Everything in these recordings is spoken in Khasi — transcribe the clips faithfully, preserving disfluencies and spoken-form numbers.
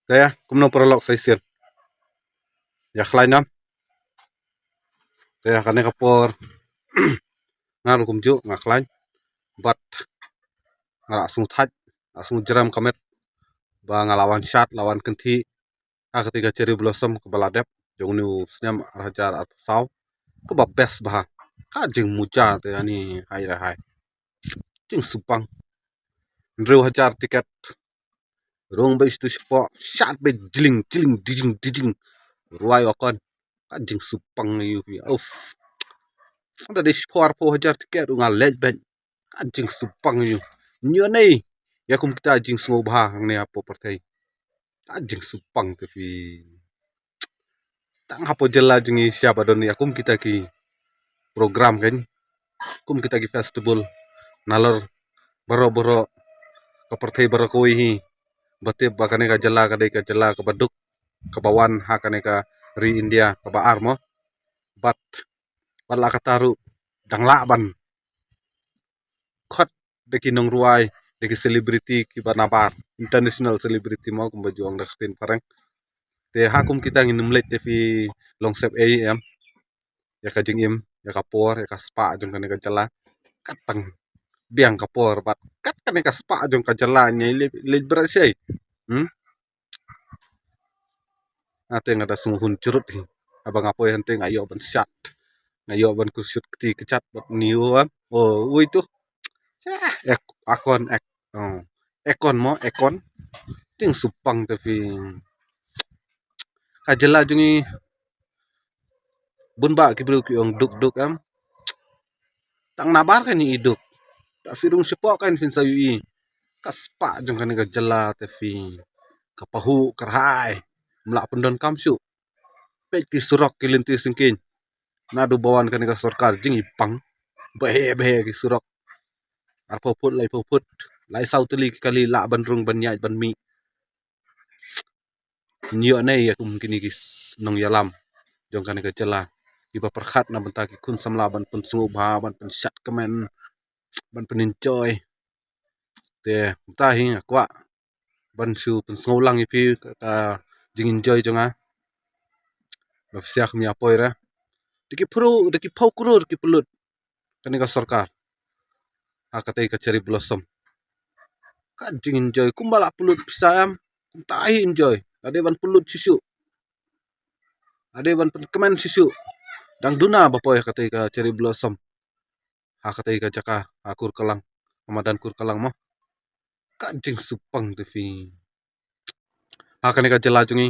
Te kumno paralok sa shisien? Ïa khlaiñ nam? Te kane ka por nga ruh kumjuh nga khlaiñ. Bad nga la sngewthait, la sngew jrem ka met ba nga la wan shad, la wan kynthih ha katei ka cherry blossom kaba la dep jong une u snem ar hajar arphew saw, kaba best bha. Ka jingmuja te ani hai re hai. Jingsubang. Hynriew hajar tiket. Rung beit sha tu shapoh, shad beit jling jling jling jling. Rwai wa kon. Ka jingsubang ïa u phi. Uff. Haba dei shapoh arphew hajar tiket ruh nga leit beit. Ka jingsubang ïa u. Ñiuh nei. Ïa kum kita jingsngewbha hangne hapoh pyrthei. Ka jingsubang te phi. Tang hapoh jylla jong ngi sha ba don ïa kum kita ki program kein, kum kita ki festival. Nalor baroh baroh ka pyrthei baroh kawei hi ba tip ba kane ka jylla ka dei ka jylla kaba duk, kaba wan ha kane ka ri India kaba ar mo. Bad, bad la katta ruh dang lah ban khot da ki nongrwai, da ki celebrity kiba nabar, international celebrity mo kumba ju ong da ka ktien phareng. Te ha kum kita ngin ym leit te phi long sep ei em. Ïa ka jingim, ïa ka por, ïa ka spah jong kane ka jylla. Kat tang biang ka por bad kat kane ka spah jong ka jylla ngi leit, leit bret shai. Hmm? Nga te nga da sngewhun jrut hi. Haba nga poi hangtei nga ïoh ban shad, nga ïoh ban kyrshiet kti kjat bad une u em. O, uei tu? Shah, ek, akon ek. Oh. Ekon mo, ekon. Jingsubang te phi. Ka jylla jong ngi bun bah ki briew ki ong duk duk em. Tang nabar kein i duk. Da phi rung shapoh kein phin sa ïohi. Ka spah jong kane ka jylla te phi. Ka pahuh ka rhai. Ym lah pyndonkam shuh. Peit ki surok ki lynti syngkien. Naduh ba wan kane ka sorkar jingipang. Bahe bahe ki surok. Arphew phut, laiphew phut. Lai saw tylli ki kali lah ban rung ban ïaid ban mih. Ñiuh nei ïa kum kine ki s-, nongïalam jong kane ka jylla. Kiba pyrkhat na bynta ki khun samla ban pynsngewbha, ban pynshad kmen, ban pynenjoy. Te mynta hi nga kwah ban shu pynsngew lang ïa phi ka, ka jingenjoy jong nga. Ba phi sngewbha ïa poi re. Da ki phew, da ki phew klur ki pynlut kane ka sorkar ha katei ka cherry blossom. Ka jingenjoy kumba la pynlut pisa em. Kumta hi enjoy. Lada ban pynlut shisha, lada ban pynkmen shisha, dang duna ba poi ha katei ka cherry blossom. Ha katei ka jaka, ha Kurkalang, ha madan Kurkalang mo. Ka jingsubang te phi. Ha kane ka jylla jong ngi,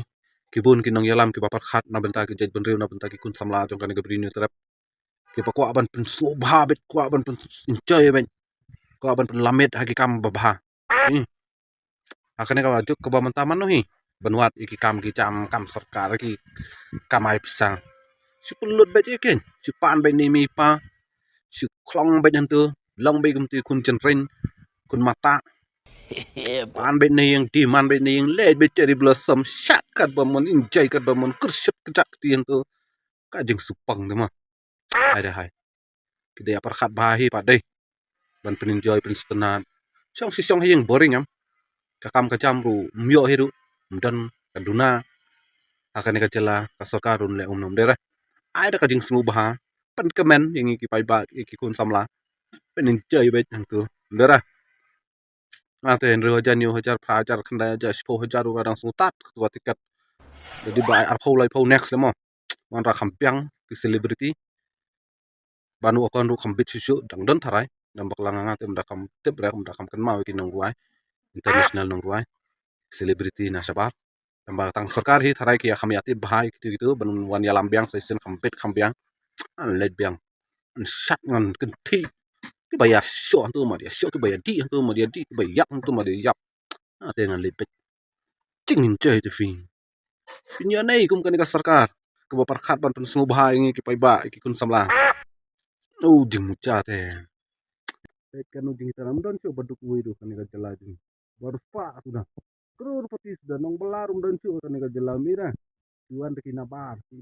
ki bun ki nongïalam kiba pyrkhat na bynta ki jaitbynriew, na bynta ki khun samla jong kane ka Bri Hynñiewtrep. Kiba kwah ban pynsngewbha beit, kwah ban pyn-enjoy beit, kwah ban pynlamit ha ki kam babha. Hmm. Ha kane ka juk kaba mynta mano hi ban wad ïa ki kam ki jam, kam sorkar, ki kam ai pisa. Shu pynlut beit ïa ki, shu pan beit ne mei pa, shu khlong beit hangto, long beit kum ki khun jynreng, khun mata. Pan beit ne ïing, demand beit ne ïing, leit beit cherry blossom, shad katba mon, enjoy katba mon, kyrshiet kjat kti hangto. Ka jingsubang te mo. Hai da hai. Ki dei ïa pyrkhat bha hi pat dei ban pynenjoy pynsngewtynnat. Shong shi shong ha ïing boring em. Ka kam ka jam ruh ym ïoh hi ruh, ym don, ka duna. Ha kane ka jylla ka sorkar ruh leh um nang dei re. Ai da ka jingsngewbha, pynkmen ïa ngi ki paidbah, ïa ki khun samla. Pynenjoy beit hangto, ym dei re. Nga te hynriew hajar, hynñiew hajar, phra hajar, khyndai hajar, shiphew hajar ruh nga dang sngewthuh katto ka tiket. Lada ba ai arphew laiphew next mo. Wanrah kham biang ki celebrity. Banu akon ruh kham bit shuh shuh, dang don tharai. Dang bakla nga nga te ym da kham tip re, ym da kham kynmaw ïa ki nongrwai, international nongrwai, celebrity na shabar. Tangba tang sorkar hi tharai ki ïa kham ïa tip bha ïa kitu kitu, ban wan ïalam biang sa shisien kham bit kham biang. An leit biang. An shad ngan kynthih. Kiba ïa shoh hangtu mad ïa shoh, kiba ïa dih hangtu mad ïa dih, kiba ïap hangtu mad ïa ïap. Ah, te ngan leit beit. Jingenjoy te phi. Phin ïoh nei kum kane ka sorkar kaba pyrkhat ban pynsngewbha ïa ngi ki paidbah, ïa ki khun samla. Oh, jingmucha te. Peit kano jinghitan, ym don shuh ba duk uwei ruh kane ka jylla jong ngi. Ba ruh spah suda. Crorepati suda, nongbylla ruh ym don shuh kane ka jylla, mira. Ki wan te ki nabar, ki,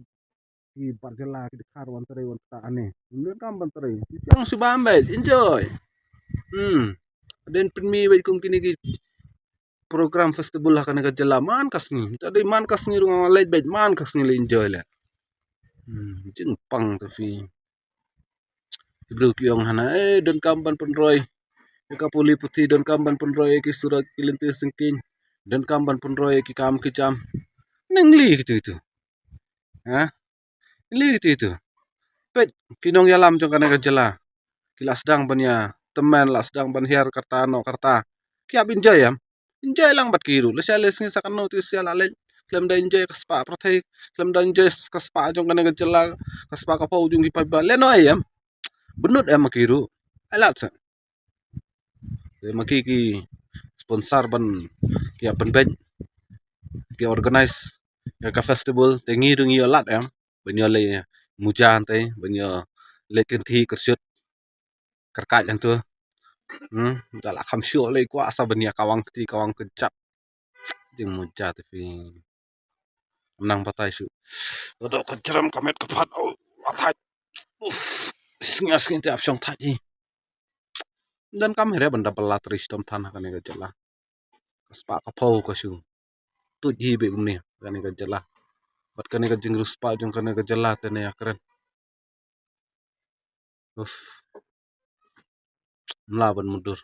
ki bar jylla, ki dkhar wan trei wan ktah ane. Ym don kam ban trei. Ki shong shu bam beit, enjoy. Hmm. Hadien pynmih beit kum kine ki program festival ha kane ka jylla man ka sngi. Ta dei man ka sngi ruh nga leit beit man ka sngi leh enjoy leh. Hmm, jingpang ta phi. Ki briew ki ong hana, eh, donkam ban pynroi ïa ka pule puthi, donkam ban pynroi ïa ki surok ki lynti syngkien, donkam ban pynroi ïa ki kam ki jam. Nangli kitu kitu. Ha? Nangli kitu kitu. Peit ki nongïalam jong kane ka jylla. Ki la sdang ban ïa tymmen, la sdang ban hiar karta noh karta. Ki ap enjoy em. Enjoy lang bad ki ruh. Lashai lashisngi sa kano te shisha la leit. Khlem da enjoy ka spah pyrthei, khlem da enjoy ka spah jong kane ka jylla, ka spah ka phew jong ki paidbah. Lehnoh ei em. Bynnud em ma ki ruh. Ai lad sa. Te ma ki ki sponsor ban ki ïa pynbeit, ki organize ïa ka festival, te ngi ruh ngi ïa lad em ban ïa leit muja hangtei, ban ïa leit kynthih kyrshut kyrkhat hangto. Hmm, da la kham shuh lei kwah sa ban ïa kawang kti kawang kynjat. Jingmuja te phi. Nang batai shuh. Doh ka jrem ka met ka phad. Oh, athait. Uf. Sngi sngi te ap shong thait hi. Donkam hi re ban da bylla trei shitom than ha kane ka jylla. Ka spah ka phew ka shu tuid hi beit kumne kane ka jylla. Bad kane ka jingriewspah jong kane ka jylla te ne ïa kren. Uf. Mla ban mutdur.